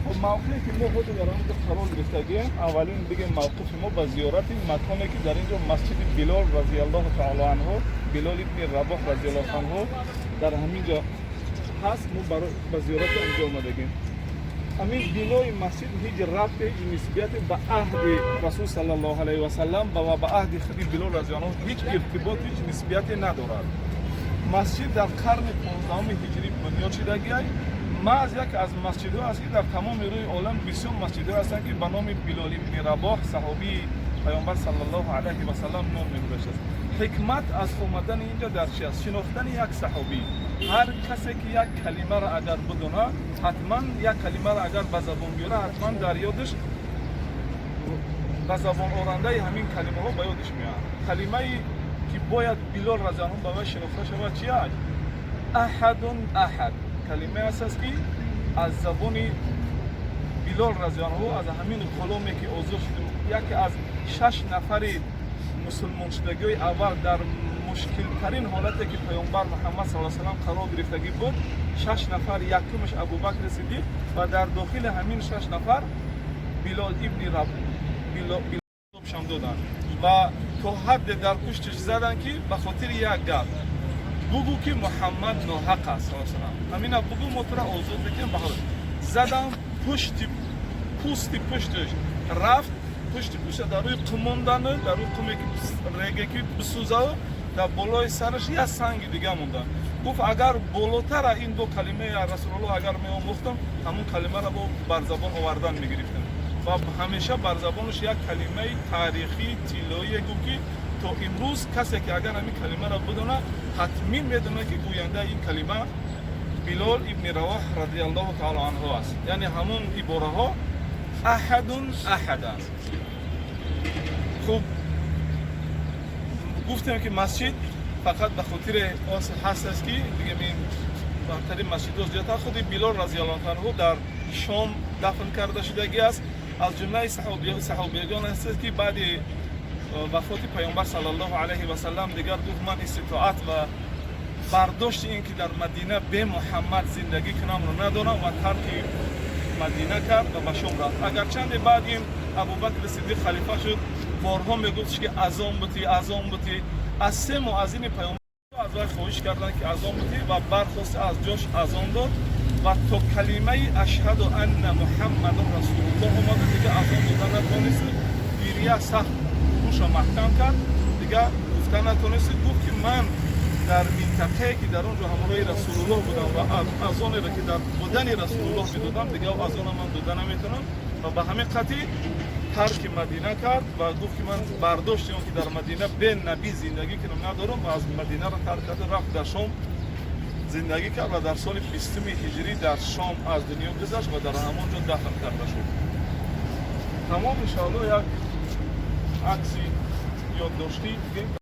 Хуб, мавқее ки мо ҳозир дар он ҷо қарор гирифтагием, аввалин бигем, мавқифи мо ба зиёрати маконе ки дар ин ҷо масҷиди Билол разиаллоҳу таоло анҳу, Билол ибни Рабоҳ разиаллоҳу анҳу дар ҳамин ҷо ҳаст, мо ба зиёрати анҷо омадагем. Ҳамин бинои масҷид ҳеҷ рабте, ҳеҷ нисбияте ба аҳди Расул саллаллоҳу алайҳи васаллам ва ба аҳди худи Билол разиаллоҳу ҳеҷ иртибот, ҳеҷ нисбияте надорад. Масҷид дар қарни 15-уми ҳиҷрӣ бунёд шудагиай. Маҳз як аз масҷидҳо аст, ки дар тамоми рӯи олам бисёр масҷидҳо ҳастанд, ки ба номи Билол ибни Рабоҳ, саҳобии Паёмбар саллаллоҳу алайҳи васаллам, ном мегузоштааст. Ҳикмат аз омадани инҷо дар чи аст? Шинохтани як саҳобӣ. Ҳар касе ки як калимаро агар бидонад, ҳатман як калимаро агар ба забон биёрад, ҳатман дар ёдаш ба забон орандаи ҳамин калимаҳо ба ёдаш меояд. Калимае ки бояд Билол разиаллоҳу ба вай шинохта шавад чи аст? Аҳадун аҳад калимае аст, ки аз забони Билол разиаллоҳу, аз ҳамин ғуломе ки озод шуд, яке аз шаш нафари мусулмоншудагиҳои аввал, дар мушкилтарин ҳолате ки Паёмбар Муҳаммад саллаллоҳу алайҳи васаллам қарор гирифтагӣ буд, шаш нафар, якумаш Абубакри Сиддиқ, ва дар дохили ҳамин шаш нафар Билол ибни Рабоҳшам доданд ва то ҳадде дар пуштиш заданд, ки ба хотири як гап бугӯ, ки Муҳаммад ноҳақ аст, саллаллоҳу, ҳамина бугӯ, мо тура озод мекунем. Ба задам, пушти пӯсти пушташ рафт, пушти пушта дар рӯи қум мондану дар рӯи қуме ки реге ки бисӯзаву дар болои сараш як санги дига монда. Гуфт: агар болотара ин ду калимаи Расулуллоҳ агар меомӯхтам, ҳамун калимаро бо бар забон овардан мегирифтам. Ва ҳамеша бар забонаш як калимаи таърихии тиллоие гуфт, ки то имрӯз касе ки агар ҳамин калимаро бидонад, ҳатмин медонад, ки гӯяндаи ин калима Билол ибни Равоҳ радиаллоҳу таоло анҳу аст. Яъне ҳамон ибораҳо аҳадун аҳад аст. Хуб, гуфтем, ки масҷид фақат ба хотири ҳаст аст, ки дига бартарин масҷидҳо зиёдтар. Худи Билол разиаллоҳу анҳу дар Шом дафн карда шудагӣ аст. Аз ҷумлаи саҳобиягон аст, ки баъди вафоти Паёмбар саллаллоҳу алайҳи васаллам дигар гуфт: ман иститоат ва бардошти ин ки дар Мадина бе Муҳаммад зиндагӣ кунамро надорам, ва тарки Мадина кард ва ба Шом рафт. Агарчанде баъд ин Абубакри Сиддиқ халифа шуд, борҳо мегуфтш, ки азон бутӣ, азон бутӣ. Аз се муаззини паёмбар аз вай хоҳиш карданд, ки азон бутӣ, ва бархоста аз ҷош азон дод ва то калимаи ашҳаду анна Муҳаммадан расулуллоҳ омада, дига азон дода натонист. Гирия сахт гӯша маҳкам кард, дига гуфта натонист. Гуфт, ки ман дар минтақае ки дар он ҷо ҳамроҳи Расулуллоҳ будам ва азонеро ки дар будани Расулуллоҳ медодам, дига азона ман дода наметавонам. Ва ба ҳамин қатъи тарки Мадина кард ва гуфт, ки ман бардошти он ки дар Мадина бе Набӣ зиндагӣ кунам надорам, ва аз Мадинаро тарк карда, рафт, дар Шом зиндагӣ кард ва дар соли 20-уми ҳиҷрӣ дар Шом аз дунё гузашт ва дар ҳамон ҷо дафн карда шуд. Тамом, иншоалло, як акси ёддоштӣ.